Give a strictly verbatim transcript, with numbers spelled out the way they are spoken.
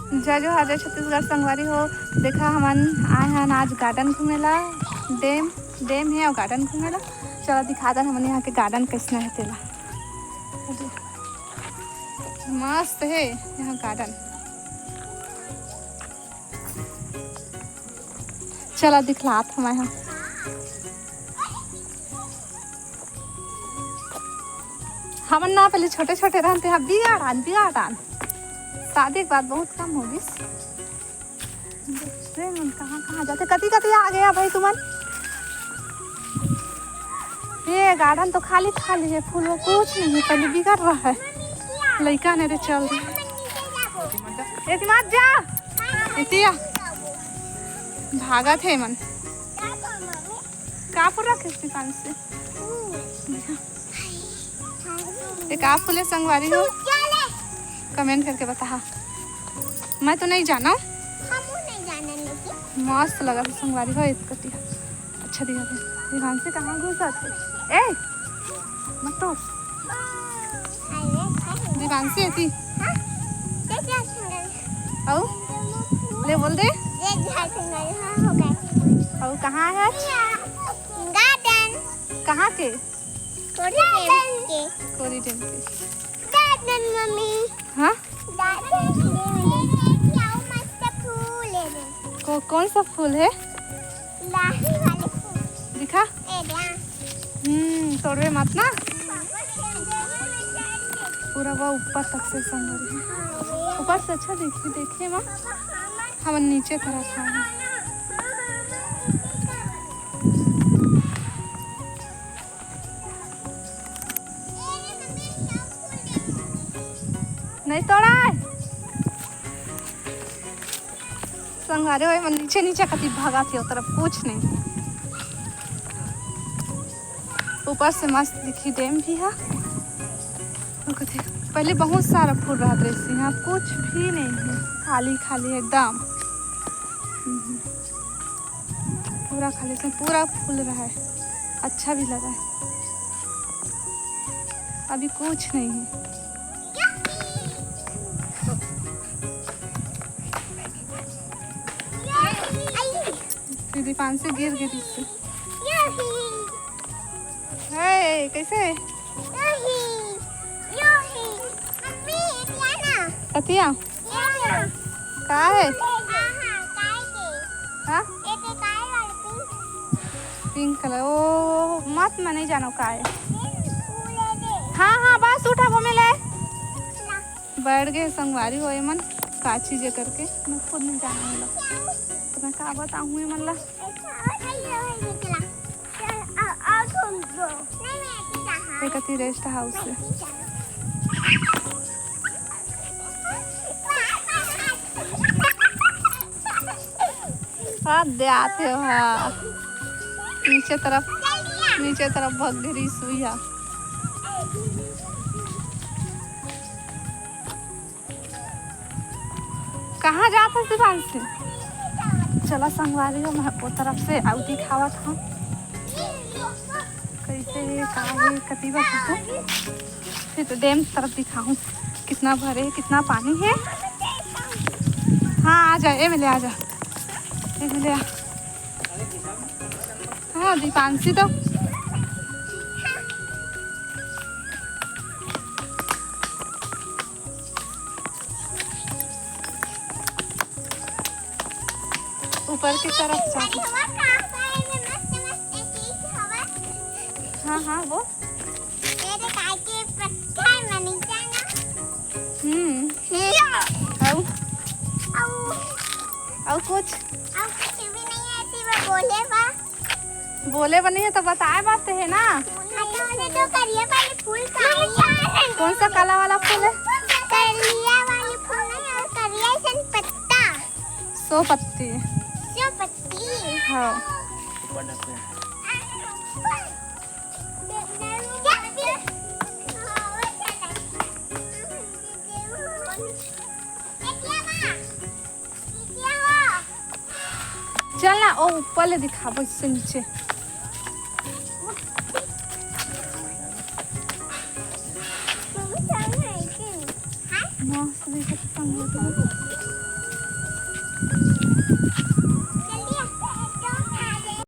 जय जोहार, जय छत्तीसगढ़ संगवारी हो। देखा, हमन आए हन आज garden घूमे ला। Dam, dam हे अउ garden घूमे ला। चला दिखा दन हमन यहाँ के garden कैसना हे तेला। मस्त हे यहाँ garden। चला दिखलात हवं मैं ह। हमन ना पहले छोटे छोटे रहन ते ह बिगाड़ान, बिगाड़ान। शादी के बाद बहुत कम हो गिस। देखते हैं मन कहाँ कहाँ जाते। कति कति आ गया भाई तुमन। ये garden तो खाली खाली है, फूल वो कुछ नहीं है, पहले बिगड़ रहा है। लइका ने रे चल रहा है। एती मत जा। एतिया। भागत हे मन। का पूरा किस्ती पाँच से? ये का फूल है संगवारी हो? Comment करके बताहा। मैं तो नहीं जाना। हमू नहीं जाने लेकिन। मस्त लगा था संगवारी हो, एक कटिया। अच्छा दिखा दे। दिवांशी कहाँ घुसा थे? ए, मत तोड़। दिवांशी है थी। हाँ? देख रहा सुंदर। आओ। ले बोल दे। ये झाड़ सुंदर, हाँ, हो गए। आओ, कहाँ है आज? Garden। कहाँ के? कोरी डैम के। कोरी डैम के। Garden mummy. हाँ? Garden। आओ, मस्त फूल है। को-, कौन सा फूल है? लाही वाले फूल। दिखा। ए, ध्यान। हम्म, तोड़वे मत ना। पूरा वो ऊपर तक से संभल है। ऊपर से अच्छा देखिए, देखिए माँ। हमन नीचे तरफ आए हैं। नहीं तोड़ा है। संगवारी हो, मन नीचे नीचे कति भागत हे, ओ तरफ कुछ नहीं। ऊपर से मस्त दिखी डैम भी है। ओ कति, पहले बहुत सारा फूल रहत रहिस, यहाँ कुछ भी नहीं है, खाली खाली एकदम। हम्म। पूरा खाली, इसमें पूरा फूल रहा है, अच्छा भी लगा है। अभी कुछ नहीं है। फिर दीपांशु गिर गिर इससे। हे, कैसे? अतिया? का है? हाँ? Pink colour। ओ, मत, मैं नहीं जानो का है। हाँ, हाँ, बस उठा, वो मिले। बैठ गए संगवारी हो एमन, का चीज है करके, मैं खुद नहीं जाना होला। तो मैं का बताऊँ एमन ला। एक अति rest house से। हाथ दे आते हो, हाँ। नीचे तरफ, नीचे तरफ भग गई सुइया। कहाँ जात हस दीपांशु? चला संगवारी हो, मैं ओ तरफ से आऊ दिखावत हूँ। कैसे हे, का हे, कति बजे हे? फिर तो डैम तरफ दिखाऊँ, कितना भरे, कितना पानी है। हाँ, आ जा, ए मिले, आ जा, ए मिले, आ। हाँ, दीपांशु तो ऊपर की तरफ जा। अरे, हवा कहाँ पर है? मैं मस्त, मस्त एक चीज हवा। हाँ, हाँ, वो। ये तो काय के पत्थर में नीचे ना। हम्म। या। आऊ? आऊ। आऊ कुछ? आऊ कुछ भी नहीं है, ऐसे वो बोले बा। बोले बनी है तो बताए बात है ना। अच्छा, वो जो करिया वाली फूल का है। कौन सा काला वाला फूल है? करिया वाली फूल नहीं, और करिया सन पत्ता। सौ पत्ती। सौ पत्ती। हाँ। चल ना, ओ ऊपर ले दिखाबो, इससे नीचे। मस्त दिखत संगत हो।